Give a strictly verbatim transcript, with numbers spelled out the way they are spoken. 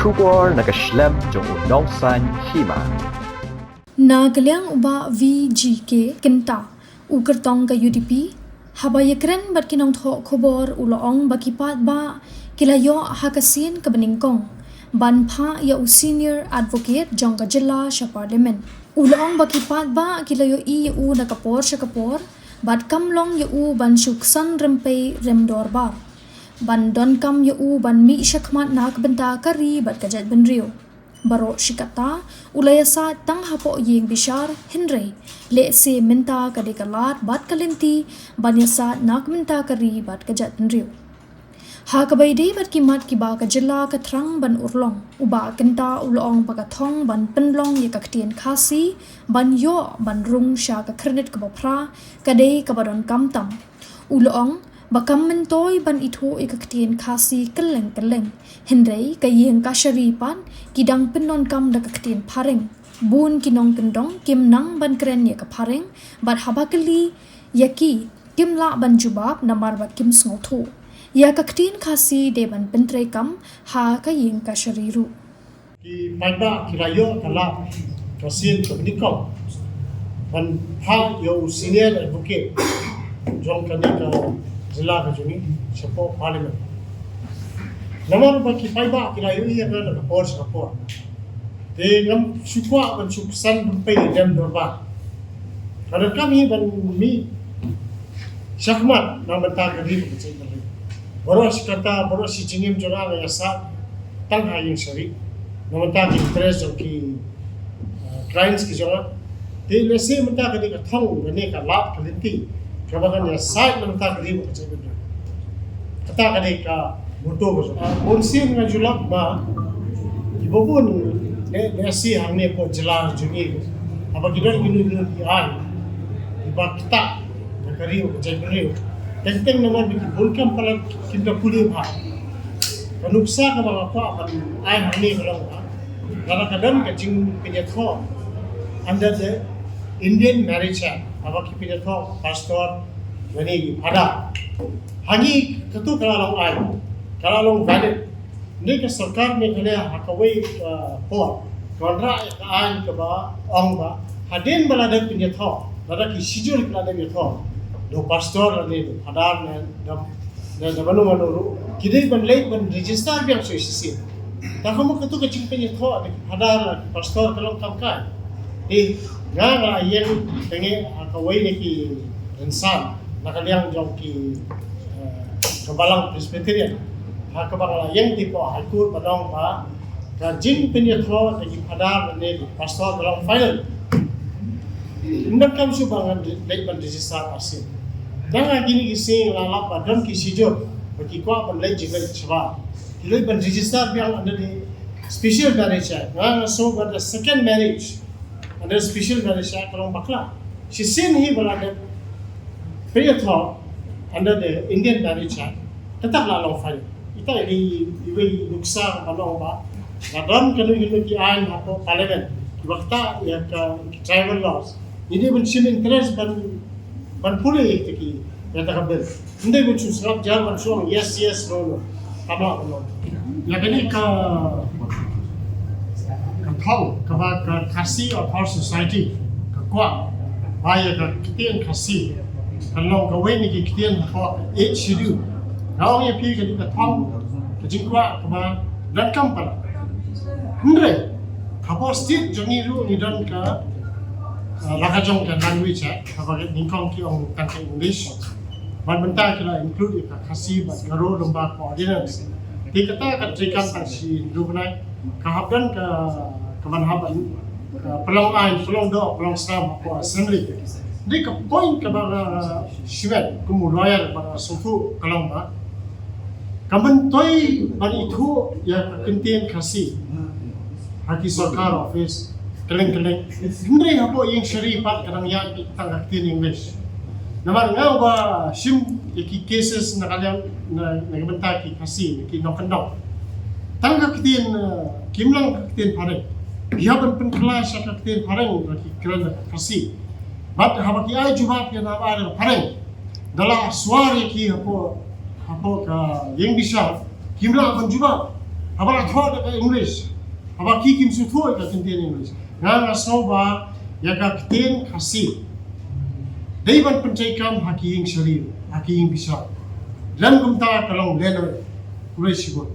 Khubor na ka shlem jong u Nongsaiñ Hima. Na ka liang u Bah V G K Kynta, u kyrtong ka U D P, haba ïakren bad ki nongthoh khubor u la ong ba ki paidbah ki la ïoh ha ka sien kaba nyngkong ban phah ïa u senior advocate jong ka jylla sha Parliament. U la ong ba ki paidbah ki la ïohi ïa u na ka por sha ka por, bad kam long ïa u ban shu ksan rympei rem dorbar, ban donkam ïa u ban mih shakhmat na ka bynta ka ri bad ka jaitbynriew. Baroh shi katta u la ïasaid tang hapoh ïing bishar, hynrei lehse mynta ka dei ka lad bad ka lynti ban ïasaid na ka bynta ka ri bad ka jaitbynriew. Ha kaba ïadei bad ki mat kiba ka jylla ka thrang ban urlong, u Bah Kynta u la ong ba ka thong ban pynlong ïa ka ktien Khasi ban ïoh ban rung sha ka khyrnit kaba phra ka dei kaba donkam tam. U la ong ba kam myntoi ban ithuh ïa ka ktien Khasi kylleng kylleng, hynrei ka ïing kashari pat ki dang pyndonkam da ka ktien Phareng. Bun ki nongkyndong kim nang ban kren ïa ka Phareng, bad haba kylli ïa ki kim lah ban jubab namar ba kim sngewthuh. Ïa ka ktien Khasi dei ban pyntreikam ha ka ïing kashari ruh. Ki paidbah ki la ïoh ka lad ka sien kaba nyngkong ban phah ïa u senior advocate jong kane ka jylla ka jong ngi shapoh Parliament. Namar ba ki paidbah ki la ïohi ïa ka na ka por sha ka por. Te ngam shu kwah ban shu ksan ban pynrem dorbar. Ka donkam hi ban mih shakhmat na bynta ka ri bad ka jaitbynriew. Baroh shi katta, baroh shi jingim jong nga nga ïasaid tang ha ïing shari na bynta ka interest jong ki, uh, clients ki jong nga. Te lehse mynta ka dei ka thong, ka dei ka lad ka lynti kaba ngan ïasaid na bynta ka ri bad ka jaitbynriew. Kata ka dei ka motto ka jong nga. Bun sien nga ju lap ba kiba bun, lehse hangne hapoh jylla jong ngi, haba ki don kino kino ki aiñ kiba ktah ïa ka ri bad ka jaitbynriew, teng teng namar ba ki bun kam palat kim da pule bha. Ka nuksa kaba nga kwah ban ai hangne ka long ba lada ka don ka jingpynïathoh under the Indian Marriage Act, haba ki pynïathoh pastor lane ki phadar, ha ngi kato ka la long aiñ, ka la long valid. Hynrei ka sorkar Meghalaya ha kawei ka por ka wanrah ïa ka aiñ kaba ong ba hadien ba la dep pynïathoh, lada ki schedule ki la dep ïathoh da u pastor lane da u phadar ne da, da, da mano mano ruh, ki dei ban leit ban register biang shuh shisien. Te ka mut kato ka jingpynïathoh da ki phadar lane ki pastor ka long kam kai. Te nga nga la ïeng tang ha kawei na ki rynsan na ka liang jong ki, eh, ka balang Presbyterian, ha kaba nga la ïeng te hapoh High Court ba ong ba ka jingpynïathoh da ki phadar lane ki pastor ka long final. Ym donkam shuh ba ngan leit ban register arsien. Tang ha kine ki sngi nga la lap ba don ki shijur ba ki kwah ban leit jingleit shabar, ki leit ban register biang under the Special Marriage Act. Nga nga sngew ba the second marriage under Special Marriage Act ka long bakla. Shisien hi ba la dep pynïathoh under the Indian Marriage Act, kata ka la long final. Ita i, i, iwei i nuksa ba long ba la don kano kano ki aiñ hapoh Parliament kiba ktah ïa ka, ki tribal laws. Ngi dei ban shim interest ban, ban pule ïa kita ki, ïa kata ka bill. Ym dei ban shu sngap jar ban shu ong yes, yes, no, no. Kam lah ban long. Ïa kane ka, ka thong kaba ka Khasi Authors' Society ka kwah ba ïa ka ktien Khasi kan long kawei na ki ktien hapoh Eighth Schedule. Nga ong ïa phi kane ka thong ka jingkwah kaba donkam palat. Hynrei hapoh state jong ngi ruh ngi don ka, uh, la ka jong ka language, eh, kaba nyngkong ki ong tang ka English. Bad mynta ki la include ïa ka Khasi bad Garo lyngba ka ordinance. Te kata ka treikam tang shi hynriew bnai ka hap don ka, ka ban hap ban, uh, pynlong aiñ, pynlong doh, pynlong snam hapoh Assembly. Dei ka point kaba nga shimet kum u lawyer ba nga sngewthuh ka long ba ka myntoi ban ithuh ïa ka ktien Khasi ha ki sorkar office kylleng kylleng. Hynrei hapoh ïing shari pat ka dang ïaid tang ka ktien English. Namar nga uba shim ïa ki cases na ka liang na, na ka bynta ki Khasi, ki nongkyndong. Tang ka ktien, eh, kim lang ka ktien Phareng. Ïa ban pynkylla sha ka ktien Phareng ba ki kren da ka Khasi. Bad haba ki ai jubab ïa na ba da ka Phareng, da la swar ïa ki hapoh, hapoh ka ïing bishar, kim lah ban jubab. Haba la thoh da ka English, haba ki kim sngewthuh ïa ka ktien English, nga nga sngew ba ïa ka ktien Khasi dei ban pyntreikam ha ki ïing shalir, ha ki ïing bishar. Lem kumta ka long lehnoh. Khublei shibun.